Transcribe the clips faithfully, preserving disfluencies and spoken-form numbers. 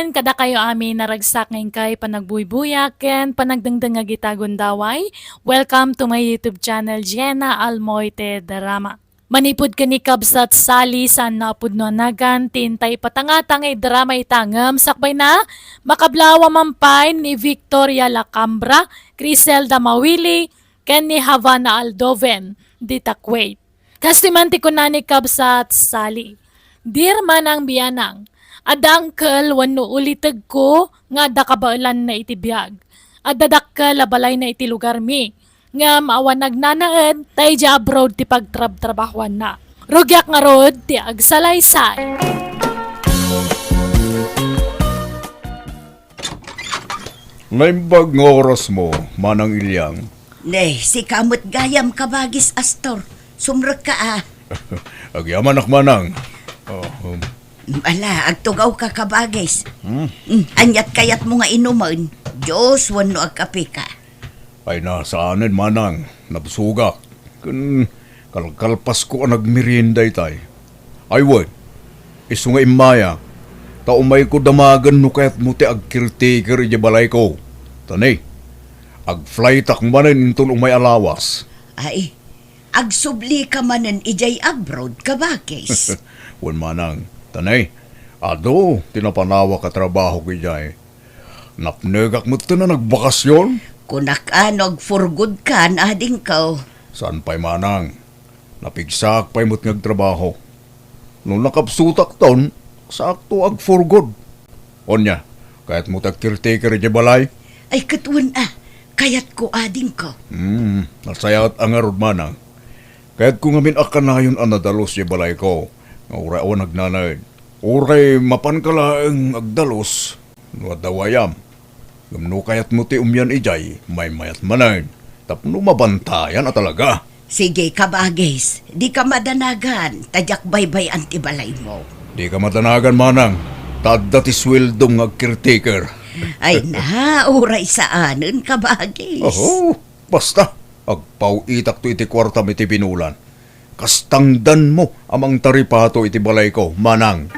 Kadakayo amin a ragsak nga inkay panagbuybuya ken panagdengdengngeg ita gundaway. Welcome to my YouTube channel, Jenna Almoite Drama. Manipud ken ni Kabsat Sally, saanna a pudno a nagan ti intay ipatangtang nga idrama ita ngem sakbayna, makablawa man pay ni Victoria Lacambra, Criselda Mawili, ken ni Havana Aldoven, dita Kuwait. Kastoy man ti kuna ni Kabsat Sally, "Dear Manang Bianang, adda angkel wenno ulitegko nga adda kabaelanna iti biag. Adda dakkel a balayna iti lugarmi, ngem awan agnanaed ta idiay abroad ti pagtrabtrabahoanna. Rugiak ngarud ti agsalaysay." Naimbag nga orasmo, Manang Iliang. Ne, sika met gayam, Kabagis Astor. Sumrekka a. Agyamanak, Manang. Oh, um. Ala, agtugawka, Kabagis. Hmm? Hmm, ania't kayatmo nga inumen? Juice wenno agkapeka? Ay na, saanen, Manang. Nabsogak. Ken kalkalpasko a nagmerienda itay. Ay wen, isu nga immayak, ta umayko damagen no kayatmo ti agcaretaker idiay balayko. Ta ne, agflytak manen inton umay a lawas. Ay, agsublika manen idiay abroad, Kabagis? Wen, Manang. Ta ne, adu ti napanawak a trabahok idiay. Napnekak metten a nagbakasyon. Kunak a no agforgodkan, adingko. Saan pay, Manang. Napigsaak pay met nga agtrabaho. No nakabsutakton, saakto agforgod. Ania, kayatmo ti agcaretaker idiay balay? Ay, ket wen a, kayatko, adingko. Hmm, nasayaat a ngarud, Manang. Kayatko ngamin a kanayon a nadalus idiay balayko, nga uray awan agnanaed. Uray mapanka laeng agdalus no adda wayam. Ngem no kayatmo ti umian idiay, maymayat manen tapno mabantayan a talaga. Sige, Kabagis, dika madanagan, ta diak baybay-an ti balaymo. Dika madanagan, Manang, ta adda ti sueldom nga agcaretaker. Ay na, uray saanen, Kabagis. Oho, basta, agpaw-itakto iti kuartam iti binulan. Kastangdanmo a mangtaripato iti balayko, Manang.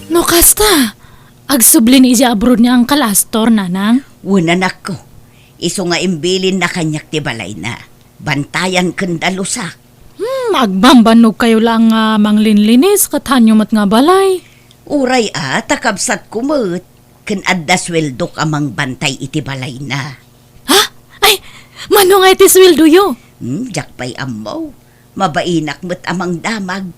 No kasta, agsubli ni idiay abroad ni Uncle Astor, Nanang? Wen, anakko. Isu nga imbilinna kaniak ti balayna. Bantayan ken dalusak. Hmm, agbambannog kayo laeng nga manglinlinis ket haanyo met nga balay. Uray a, ta kabsatko met, ken adda sueldok a mangbantay iti balayna. Ha? Ay, mano nga iti sueldoyo? Hmm, diak pay ammo. Mabainak met a mangdamag.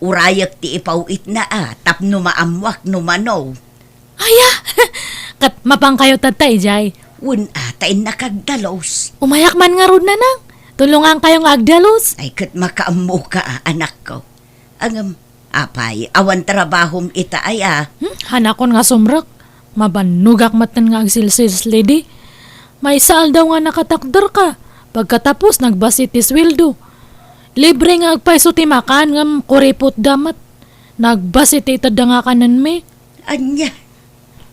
Urayek ti ipaw-itna a tapno maammoak no mano. Aya! Ket mapankayo tatta idiay? Wen a, ta innak agdalus. Umayak man ngarud, Nanang. Tulongankayo nga agdalus. Ay, ket makaammoka a, anakko. Ngem, apay, awan trabahom ita aya? Hmm, hanakon nga sumrek. Mabannogak metten nga agsilsilslidi. Maysa aldaw nga nakatakderka. Pagkatapos, nagbasi ti sueldo. Libre nga agpayso ti makan, ngem kuripotda met. Nagbasi ti itedda nga kanenmi. Ania?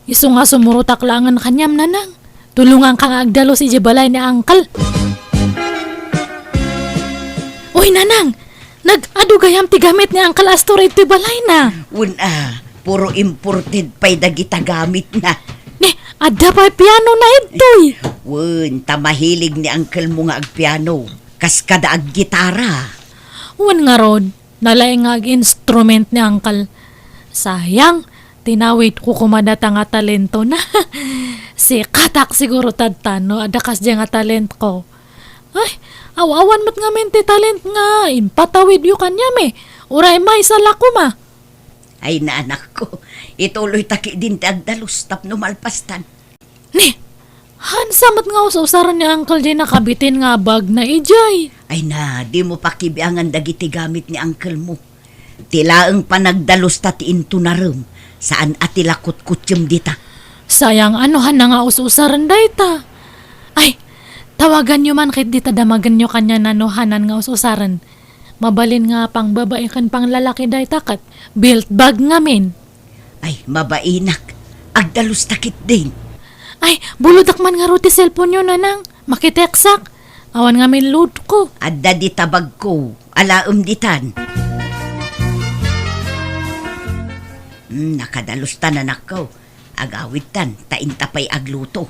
Isu nga sumurotak laengen kaniam, Nanang. Tulonganka nga agdalus idiay balay ni Uncle. Uy, Nanang! Nag-adu gayam ti gamit ni Uncle Astor iti balayna. Wen a, puro imported pay dagita gamitna. Ni, adda pay pianona ditoy. Wen, ta mahilig ni uncle mo nga agpiano. Kas kada aggitara. Wen ngarud, nalaing nga ag-instrument ni Uncle. Sayang, tinawidko koma data nga talentona. Sikatak siguro tatta no adda kasdiay nga talentko. Ay, aw-awan met ngamin ti talent nga impatawidyo kaniam, eh. Uray maysa la koma. Ay, na, anakko, ituloyta ketdin ti agdalus tapno malpastan. Ni, haansa met nga us-usaren ni Uncle diay nakabitin nga bagna idiay? Ay na, dimo pakibiangan dagiti gamit ni uncle mo. Ti laeng panagdalusta ti intunarem, saan a ti la kutkutsem dita. Sayang a no haanna nga us-usaren dayta. Ay, tawaganyo man ket dita damagenyo kaniana no haanan nga us-usaren. Mabalin nga pangbabai ken panglalaki dayta ket belt bag ngamin. Ay, mabainak. Agdalusta ketdin. Ay, bulodak man ngarud ti cellphone-yo, Nanang. Makitext-ak. Awan ngamin load-ko. Adda dita bagko. Alaem ditan. Hmm, nakadalus ta, nanakko. Agawidtan, ta inta pay agluto.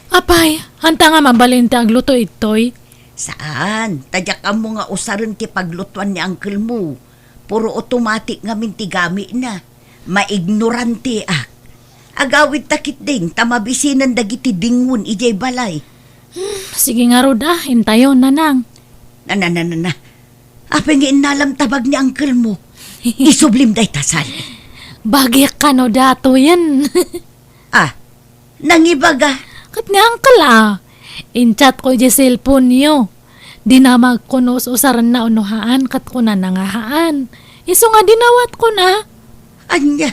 Apay, anta nga mabalin ti agluto ittoy? Saan, ta diak ammo nga usaren ti paglutuan ni uncle mo. Puro automatic ngamin ti gamina. Maignoranteak. Agawidta ketdin, ta mabisinen dagiti dingwen idiay balay. Hmm, sige ngarud a, intayon, nanang. Na, na, na, na, na. Apay nga innalam ta bag ni uncle mo? Isublim dayta, Sally. Bagik kano datoyen. Ah, nangibaga? Ket ni uncle a. In-chat ko idiay cellphone yo. Dinamagko no us-usarenna wenno haan, ket kunana nga haan. Isu nga dinawatko na. Ania?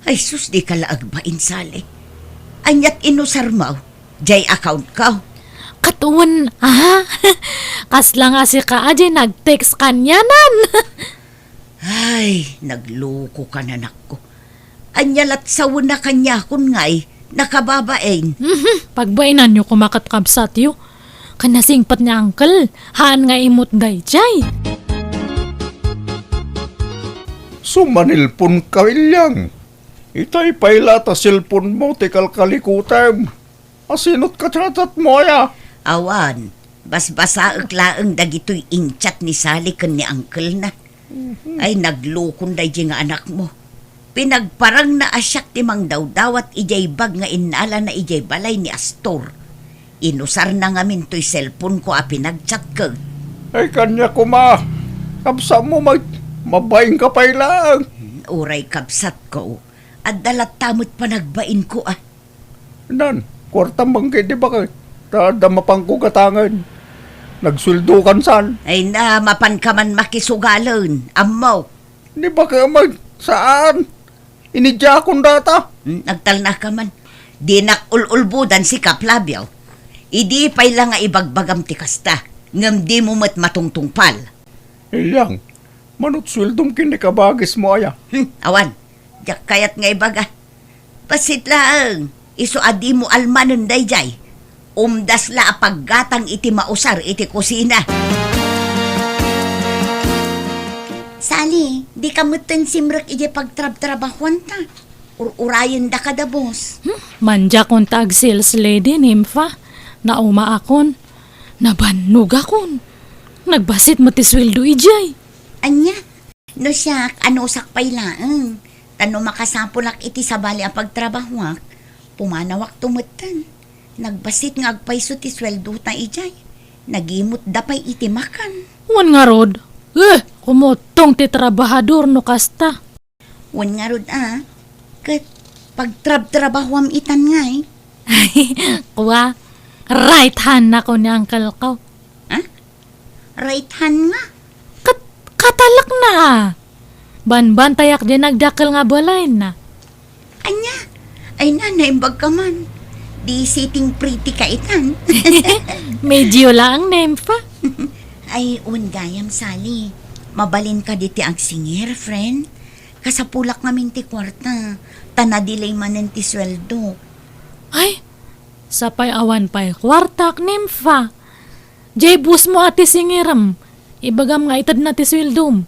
Ay sus, dika la agbain, Sally. Aniat inusarmo? Jay account ko? Ket wen, aha? Kasla nga sika a jay nag-text kanianan. Ay, naglokoka, nanakko. Ania lat sawen a kaniakon ngay, nakababain. Mhm, pagbainanyo koma ket kabsatyo. Ken nasingpet ni uncle, haan nga immut dayjay. Sumanilpon ka, Ilyang. Itay pay la ta cellphone mo ti kalkalikutem. Asinot ka chat-chat mo aya? Awan, basbasaek laeng dagitoy in-chat ni Sally ken ni uncle na. Mhm. Ay, naglokon daydi nga anakmo. Pinagparangna a siak ti mangdawdawat idiay bag nga innalana idiay balay ni Astor. Inusarna ngamin toy cellphone ko a pinag-chat ket. Ay, kaniak koma. Kabsatmo, mag-, mabain ka pay laeng. Hmm, uray kabsatko. Adda latta met panagbainko a. Nan, kuartam man ketdi baket, ta adda mapanko gatangen. Nagsueldokan san. Ay na, mapanka man makisugalen. Ammok. Ni baket met, saan? Inidiakon data. Hmm, nagtalnaka man. Dinak ul-ulbodan sika, Flavio. Idi pay la nga ibagbagam ti kasta, ngem dimo met matungtungpal. Ilyang, manut sueldom ken ni kabagismo aya? Hmm, awan. Diak kayat nga ibaga. Bassit laeng, isu a dimo almanen dayjay. Umdas la a paggatang iti mausar iti kusina. Sally, dika metten simrek idiay pagtrabtrabahuanta. Ur-urayendaka da, boss. Hmm, mandiakon ta ag-sales lady, Nympha. Naumaakon. Nabannogakon. Nagbassit met ti sueldo idiay. Ania? No siak, anusak pay laeng. Ta no makasapulak iti sabali a pagtrabahuak, pumanawakto metten. Nagbassit nga agpayso ti sueldota idiay. Nagimutda pay iti makan. Wen ngarud, eh, kumuttong ti trabahador no kasta. Wen ngarud a, ket pagtrabtrabahuam itan ngay. Kua, right hand nako ni uncle ko. Ha? Right hand nga? Kat-, katalakna a. Banbantayak diay nagdakkel nga balayna. Ania? Ay na, naimbag ka man. Di sitting pretty ka itan. Medyo laeng, Nympha. Ay, wen gayam, Sally. Mabalin ka diti agsingir, friend. Kasapulak ngamin ti kuarta, ta na-delay manen ti sueldo. Ay, sapay awan pay kuartak, Nympha. Jay boss mo a ti singirem. Ibagam nga itedna ti sueldom.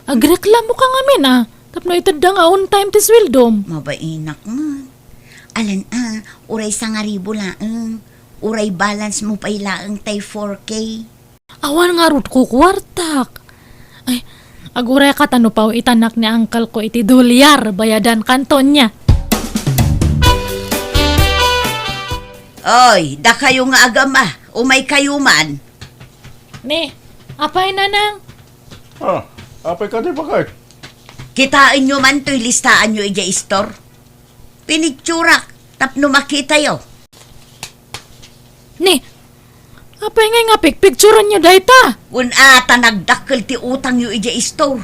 Agreklamo ka ngamin a, tapno itedda nga on time ti sueldom. Mabainak met. Alan a, uray sangaribu laeng. Uray balance mo pay laeng tay four K. Awan ngarud kukuartak. Ay, agurayka ta no paw-itanak ni uncle ko iti dolyar, bayadan kanto nia. Oy, dakayo nga agama, umaykayo man. Ni, apay, nanang? Ah, apay kadi, baket? Kitaenyo man toy listaanyo idiay istor. Pinicturak tapno makitayo. Ni, apay ngay nga pikpikturanyo dayta? Wen a, ta nagdakkel ti utangyo idiay istor.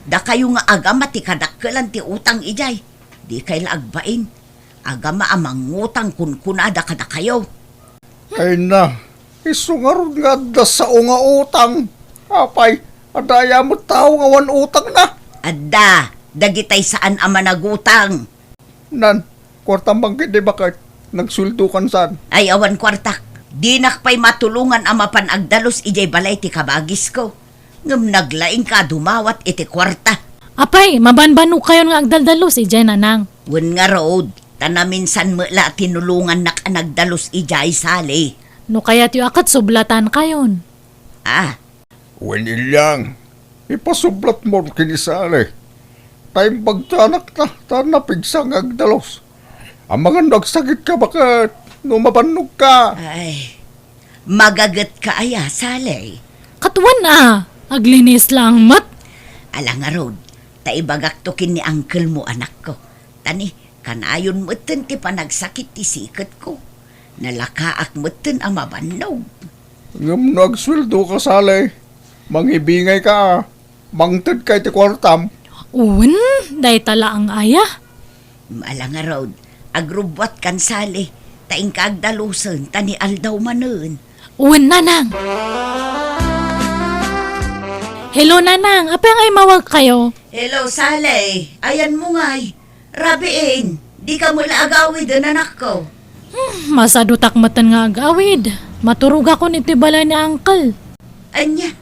Dakayo nga agama ti kadakkelan ti utang idiay. Dikay la agbain. Agama a mangutang kunkunada kadakayo. Ay na, isu ngarud nga adda sao nga utang. Apay, adda aya met tao nga awan utangna? Adda, dagitay saan a managutang. Nan, kuartam man ketdi baket, nagsueldokan san. Ay, awan kuartak. Dinak pay matulongan a mapan agdalus idiay balay ti kabagisko. Ngem naglaingka a dumawat iti kuarta. Apay, mabanbanogkayon nga agdaldalus idiay, nanang? Wen ngarud, ta naminsan met la a tinulongannak a nagdalus idiay, Sally. No kayatyo a ket sublatankayon. Ah. Wen, Ilyang, ipasublatmo ken ni Sally. Ta imbag ti anakta, ta napigsa nga agdalus. Amangan no agsakitka baket, no mabannogka. Ay, magagetka aya, Sally? Ket wen a, aglinis laeng met. Ala ngarud, ta ibagakto ken ni uncle mo, anakko. Ta ni, kanayon metten ti panagsakit ti siketko. Nalakaak metten a mabannog. Ngem no agsueldoka, Sally, mangibingayka a. Mangtedka iti kuartam. Wen, dayta laeng aya. Ala ngarud, agrubbuatkan, Sally, ta inka agdalusen, ta ni aldaw manen. Wen, nanang. Hello, nanang. Apay nga immawagkayo? Hello, Sally. Ayanmo ngay. Rabiin, dika met la agawiden, anakko. Hmm, masadutak metten nga agawid. Maturogakon iti balay ni uncle. Ania?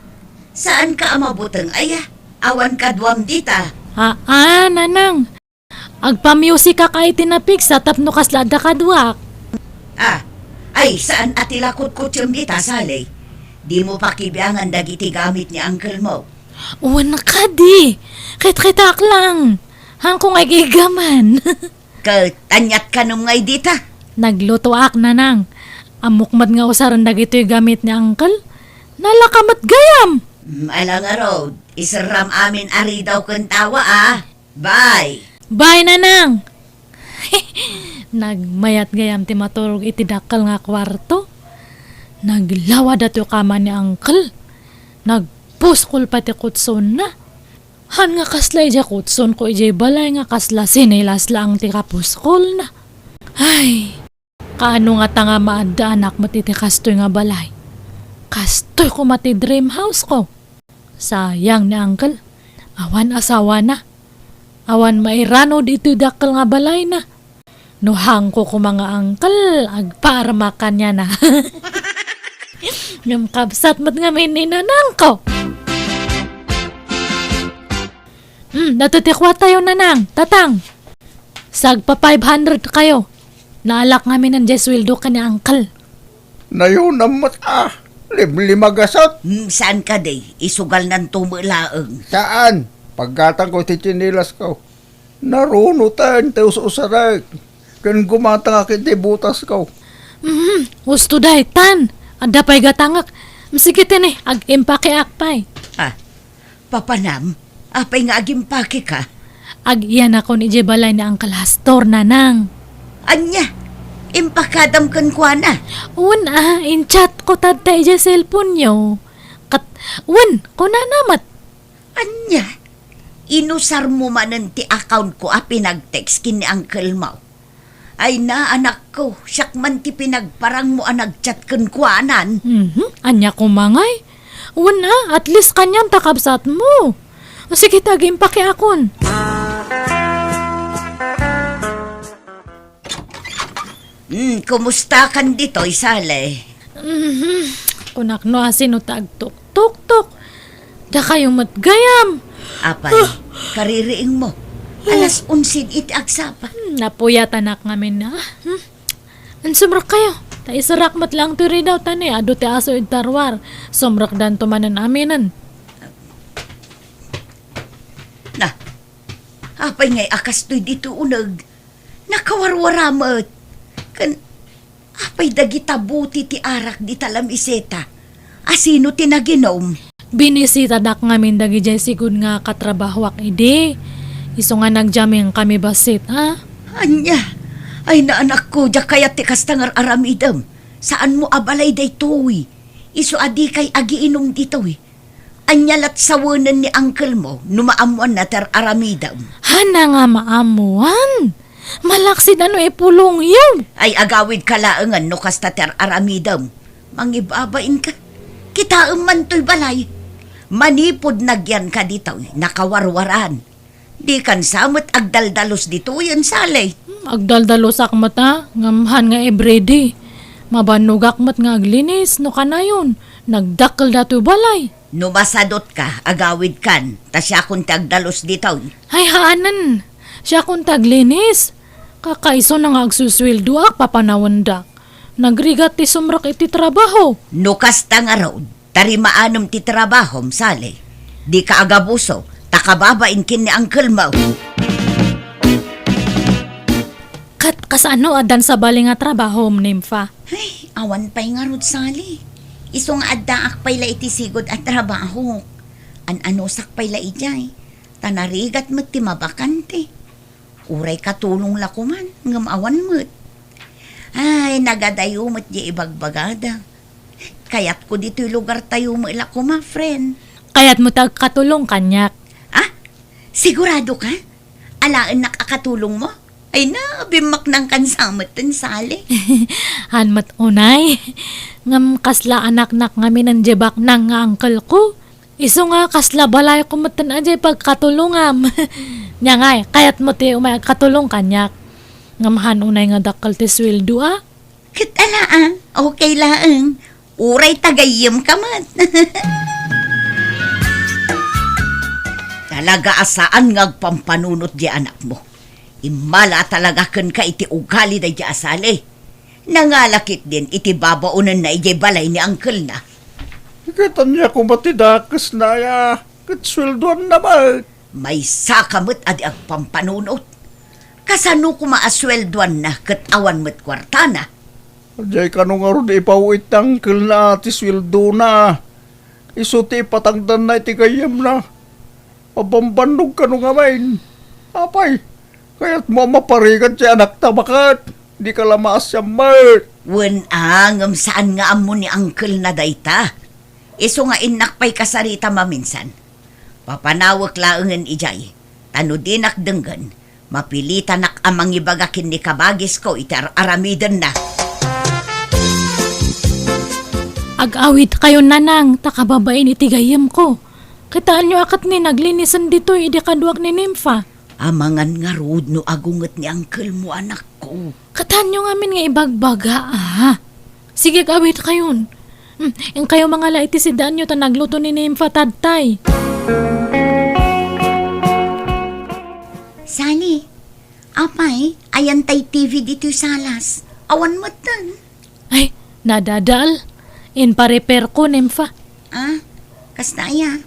Saanka a mabuteng aya? Awan kaduam dita. Aa, nanang. Agpamusikak a iti napigsa tapno kasla adda kaduak. Ah, ay, saan a ti la kutkutsem dita, Sally? Dimo pakibiangan dagiti gamit ni uncle mo. Wen kadi, kitkitaak laeng. Haanko nga igigaman. Ket aniat kanem ngay dita? Naglutoak, nanang. Ammok met nga usaren dagitoy gamit ni uncle. Nalaka met gayam. Mm, ala ngarud, iserram amin a ridaw ken tawa, a. Bye. Bye, nanang. Nagmayat gayam ti maturog iti dakkel nga kuarto. Naglawa datoy kama ni uncle. Nagpuskol pay ti kutsonna. Haan nga kasla idiay kutsonko idiay balay nga kasla sinelas laeng ti kapuskolna. Ay, kaano ngata nga maaddaanak met iti kastoy nga balay? Kastoy koma ti dream house ko. Sayang ni uncle. Awan asawana. Awan mairanod iti dakkel nga balayna. No haanko koma nga uncle, agparmak kaniana. Ngem kabsat met ngamin ni nanangko. Hmm, datoy ti kuartayo, nanang, tatang. Sagpa five hundred kayo. Naalak ngamin diay sueldo ken ni uncle. Nayonam met a, limlimagasat. Hmm, saan kadi? Isugalnanto met laeng. Saan? Paggatangko ti tsinilasko. Narunoten ti us-usarek. Ken gumatangak iti butasko. Mhm, usto daytan. Adda pay gatangek. Sige tini, ag-impakeak pay. Ah, Papanam, apay nga agimpakeka? Ag-iyanakon idiay balay ni Uncle Astor, nanang. Ania? Impakadam kenkuana? Wen a, in-chat ko tatta idiay cellphone-yo. Ket, wen, kunana met. Ania? Inusarmo manen ti account ko a pinag-text ken ni uncle mo? Ay na, anakko, siak man ti pinagparangmo a nag-chat kenkuanan. Mhm. Ania koma ngay? Wen a, at least kanian ta kabsatmo. O sige, ta agimpakeakon. Hmm, kumusta kan ditoy, Sally? Mhm. Kunak no asino ta agtuktuktok. Dakayo met gayam. Apay, kaririingmo. Alas onse iti agsapa. Hmm, napuyatanak ngamin a. Hmm. Sumrekkayo. Ta iserak met laeng toy ridaw ta ni adu ti aso iti ruar. Sumrekdanto manen aminen. Na, apay ngay a kastoy ditoy uneg? Nakawarwara met. Ken apay dagita buti ti arak dita lamiseta? Asino ti naginom? Binisitadak ngamin dagidiay sigud nga katrabahoak idi. Isu nga nagjamming kami bassit, a? Ania? Ay na, anakko, diak kayat ti kasta nga ar-aramidem. Saanmo a balay daytoy. Isu a dikay agiinum ditoy. Ania lat sawenen ni uncle mo no maammoanna ti ar-aramidem? Haan nga maammoan? Malaksid a no ipulongyo. Ay, agawidka laengen no kasta ti ar-aramidem. Mangibabainka. Kitaem man toy balay. Manipud nagyanka ditoy, nakawarwaran. Dikan sa met agdaldalus ditoyen, Sally. Hmm, agdaldalusak met a, ngem haan nga everyday. Mabannogak met nga aglinis no kanayon. Nagdakkel datoy balay. No masadutka, agawidkan, ta siakon ti agdalus ditoy. Ay, haanen. Siakon ti aglinis. Kakaisuna nga agsusueldoak, papanawendak. Nagrigat ti sumrek iti trabaho. No kasta ngarud, ta rimaanem ti trabahom, Sally. Dika agabuso, ta kababain ken ni uncle mo. Ket kasano addan sabali nga trabahom, Nympha? Ay, awan pay ngarud, Sally. Isu nga addaak pay la iti sigud a trabaho. An-anusak pay la idiay. Ta narigat met ti mabakante. Uray katulong la koman, ngem awan met. Ay, nagadayo met di ibagbagada. Kayatko ditoy lugartayo met la koma, friend. Kayatmo ti agkatulong kaniak? Ah? Sigurado ka? Alaennak a katulong mo? Ay na, bimmaknang kan sa met ten, Sally. Han met unay. Ngem kasla anaknak ngamin diay baknang nga uncle ko. Isu nga kasla balayko met ten a diay pagkatulongam. Nia ngay, kayatmo ti umay agkatulong kaniak. Ngem han unay nga dakkel ti sueldo a? Ket ala, ah, okay laeng. Uray ta gayyemka met. Talaga a saan nga agpampanunot diay anakmo. Immala a talaga kenka iti ugali daydiay a Sally. Nangala ketdin iti babaonenna idiay balay ni uncle-na. Ket ania koma ti dakesna aya? Ket sueldoanna met. Maysaka met a di agpampanunot. Kasano koma a sueldoanna ket awan met kuartana? Diay kano ngarud ipaw-it ti uncle-na ti sueldona. Isu ti ipatangdanna iti gayyemna. Mabambannog kano ngamin. Apay, kayatmo a maparigat ti anakta baket? Dika la maasian met. Wen a, ngem saan nga ammo ni uncle-na dayta. Isu nga innak pay kasarita maminsan. Papanawek laengen idiay, ta no dinak denggen, mapilitanak a mangibaga ken ni kabagisko iti ar-aramidenna. Ag-awidkayon, nanang, ta kababain iti gayyemko. Kitaenyo a ket ni naglinisen ditoy idi kaduak ni Nympha. Amangan ngarud no agunget ni uncle-mo, anakko. Kitaenyo ngamin nga ibagbaga, a. Sige, ag-awidkayon. Hmm, inkayo mangala iti sidaanyo ta nagluto ni Nympha ta adtay. Sally, apay, ayan tay T V ditoy salas? Awan metten. Ay, nadadael. Impa-repair ko, Nympha. Ah, kasta aya?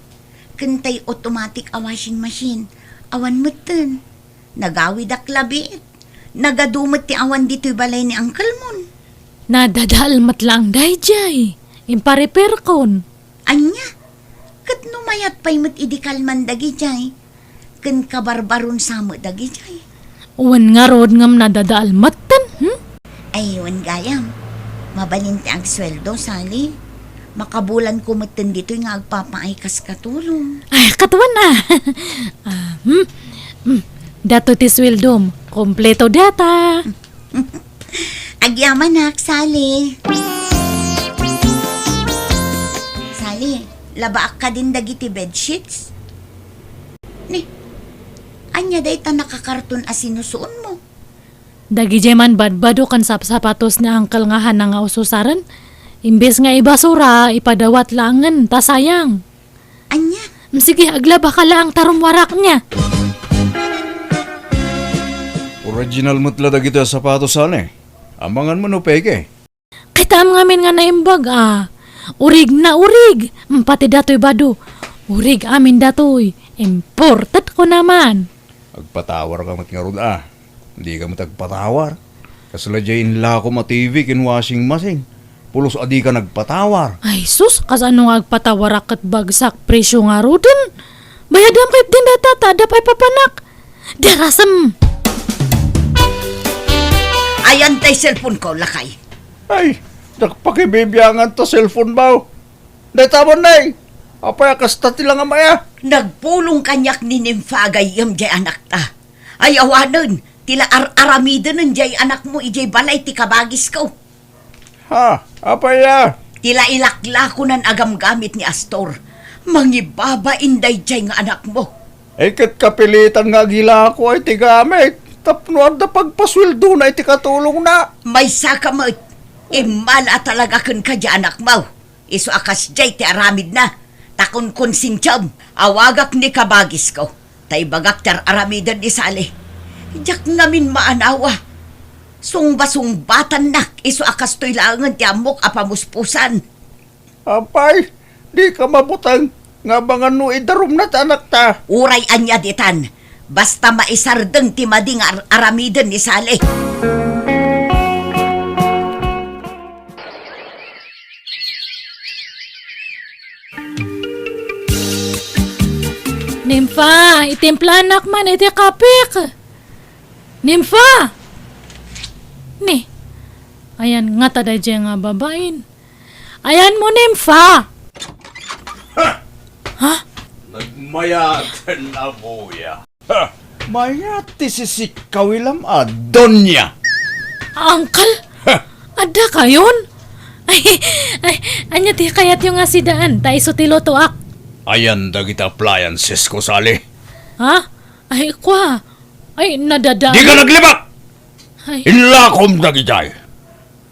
Ken tay automatic a washing machine. Awan metten. Nagawidak labiit. Nagadu met ti awan ditoy balay ni uncle-mon. Nadadael met laeng daydiay. Impa-repair kon. Ania? Ket no mayat pay met idi kalman dagidiay, ken kabarbaron sa met dagidiay. Wen ngarud ngem nadadael metten, hmm? Ay, wen gayam. Mabalin ti agsueldo, Sally. Makabulanko metten ditoy nga agpapaay kas katulong. Ay, ket wen a. Ah, hmm? Hmm. Datoy ti sueldom. Kompleto data. Agyamanak, Sally. Sally, labaak kadin dagiti bedsheets? Ni, ania dayta nakakarton a sinusuonmo? Dagidiay man badbado ken sapsapatos ni uncle nga hana nga ususaren, imbes nga ibasura, ipadawat laengen ta sayang. Ania? Mm, sige, aglabaka laeng ta rummuarak nia. Original met la dagitoy a sapatos, Sally. Amangan mo no peke. Kitaem ngamin nga naimbag a. Urig na urig. Mm, pati datoy bado. Urig amin datoy. Imported ko naman. Agpatawarka met ngarud a. Dika met agpatawar. Kasla diay inlakom a T V ken washing machine. Pulos a dika nagpatawar. Ay sus, kasano nga agpatawarak ket bagsak presyo ngaruden? Bayadam ketdin dayta ta adda pay papanak. Darasem! Ayan tay cellphone ko, lakay. Ay, nagpakibibiangan ta cellphone mo. Dayta man, nay. Apay a kasta ti langamaya? Nagpulong kaniak ni Nympha a gayyem diay anakta. Ay awanen, ti la ar-aramidenen diay anakmo idiay balay ti kabagisko. Ha? Apay a? Ti la ilaklakonan a gamgamit ni Astor. Mangibabain daydiay nga anakmo. Ay, ket kapilitan nga agilako ay ti gamit tapno adda pagpasueldona iti katulongna. Maysaka met. Immala a talaga kenka diay anakmo. Isu a kasdiay ti aramidna. Ta kunkunsentiam, awagak ni kabagisko, ta ibagak ti ar-aramiden ni Sally. Diak ngamin maanawa. Sungba-sungbatannak isu a kastoy laengen ti ammok a pamuspusan. Apay, dika mabuteng nga abangan no idarumna ti anakta. Uray ania ditan, basta maisardeng ti madi nga ar-, aramiden ni Sally. Nimfa, itimplanak man iti kapik. Nimfa! Ni, ayan ngata daydiay nga babain. Ayanmo, Nimfa! Ha? Ha? Nagmayat, Nabuya. Ha? Mayat ti sisikkawilam a, Donya. Uncle? Ha? Adda kayon? Ay, ay, ania ti kayatyo nga sidaan? Ta isu ti lutoak. Ayan dagiti appliances ko, Sally. Ha? Ay, kwa. Ay, nadada. Dika naglibak! Ay. Inlakom dagitay.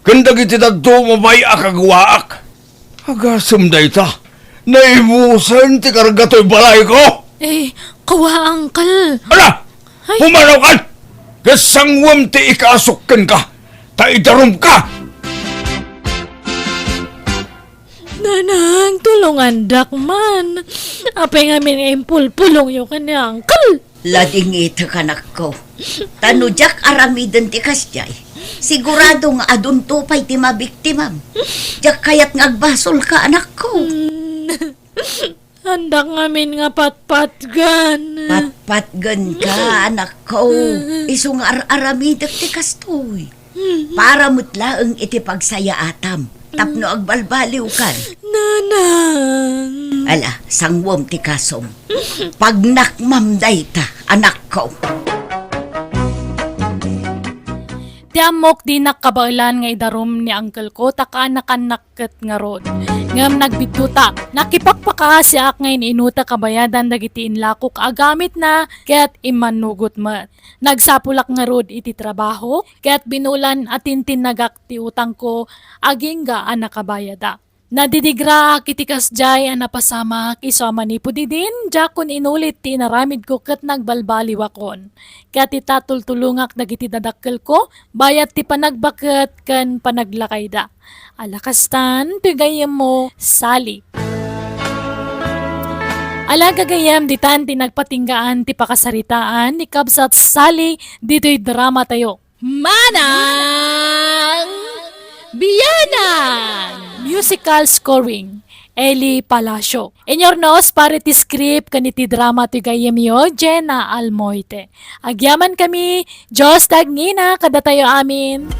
Ken dagiti dadduma pay a kaguaak. Agasem dayta. Naibusen ti karga toy balayko. Eh, kawa, uncle. Ala! Ay. Pumanawkan! Ket sangwem ti ikasuk kenka. Ta idarumka! Nanang, tulongandak man. Apay ngamin nga impulpulongyo ken ni uncle? Ladingitek, anakko. Ta no diak aramiden ti kasdiay, sigurado nga adunto pay ti mabiktimam. Diak kayat nga agbasolka, anakko. Mm. Andak ngamin nga patpatgan. Patpatganka, anakko. Isu nga ar-aramidek ti kastoy. Para met laeng iti pagsayaatam tapno agbalbaliwkan. Nanang. Ala, sangwem ti kasom. Pagnakmam dayta, anakko. Ti ammok, dinak kabaelan nga idarum ni uncle ko ta kaanakannak ket ngarud. Ngem nagbiddutak. Nakipakpakaasiak nga in-inutek a bayadan dagiti inlakok a gamitna ket immannugot met. Nagsapulak ngarud iti trabaho, ket binulan a tintinnagak ti utangko agingga a nakabayadak. Nadidigraak iti kasdiay a napasamak isu a manipud idin, diakon inulit ti inaramidko ket nagbalbaliwakon. Ket ita, tultulongak dagiti dadakkelko, bayat ti panagbaket ken panaglakayda. Ala kastan, ti gayyemmo, Sally. Ala gagayyem, ditan ti nagpatinggaan ti pakasaritaan ni Kabsat Sally ditoy dramatayo. Manang Biyanan! Musical scoring, Eli Palacio. Inyornos para iti script ken iti drama ti gayyemyo, Jenna Almoite. Agyamankami, Dios ti agngina kadatayo amin.